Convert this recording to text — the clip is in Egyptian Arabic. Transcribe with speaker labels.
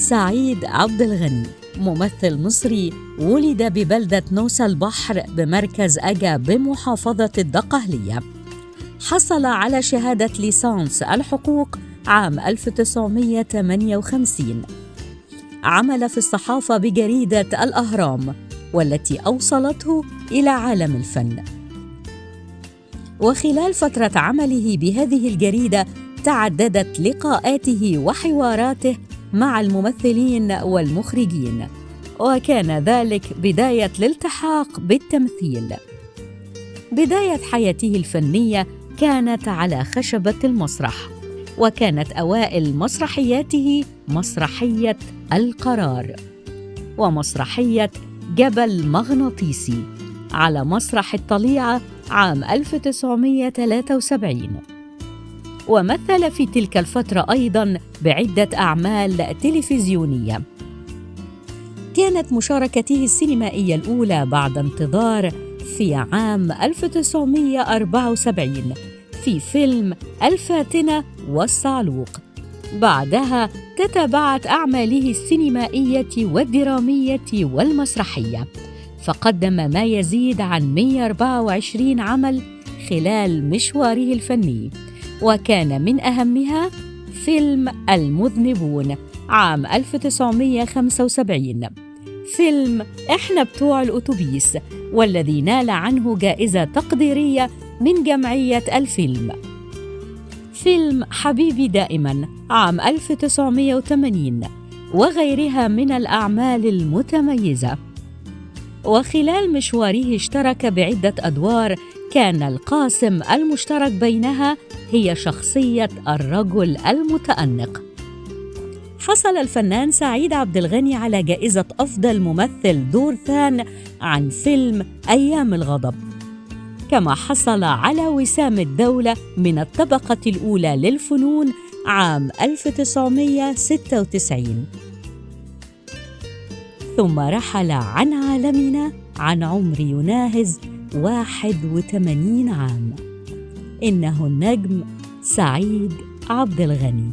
Speaker 1: سعيد عبد الغني ممثل مصري، ولد ببلدة نوسة البحر بمركز أجا بمحافظة الدقهلية. حصل على شهادة ليسانس الحقوق عام 1958. عمل في الصحافة بجريدة الأهرام، والتي أوصلته إلى عالم الفن. وخلال فترة عمله بهذه الجريدة تعددت لقاءاته وحواراته مع الممثلين والمخرجين، وكان ذلك بداية الالتحاق بالتمثيل. بداية حياته الفنية كانت على خشبة المسرح، وكانت أوائل مسرحياته مسرحية القرار ومسرحية جبل مغناطيسي على مسرح الطليعة عام 1973. ومثل في تلك الفترة أيضاً بعدة أعمال تلفزيونية. كانت مشاركته السينمائية الأولى بعد انتظار في عام 1974 في فيلم الفاتنة والصعلوق. بعدها تتابعت أعماله السينمائية والدرامية والمسرحية، فقدم ما يزيد عن 124 عمل خلال مشواره الفني، وكان من أهمها فيلم المذنبون عام 1975، فيلم إحنا بتوع الأتوبيس والذي نال عنه جائزة تقديرية من جمعية الفيلم، فيلم حبيبي دائما عام 1980، وغيرها من الأعمال المتميزة. وخلال مشواره اشترك بعدة أدوار كان القاسم المشترك بينها هي شخصية الرجل المتأنق. حصل الفنان سعيد عبد الغني على جائزة أفضل ممثل دور ثان عن فيلم أيام الغضب، كما حصل على وسام الدولة من الطبقة الأولى للفنون عام 1996. ثم رحل عن عالمنا عن عمر يناهز 81 عام. إنه النجم سعيد عبد الغني.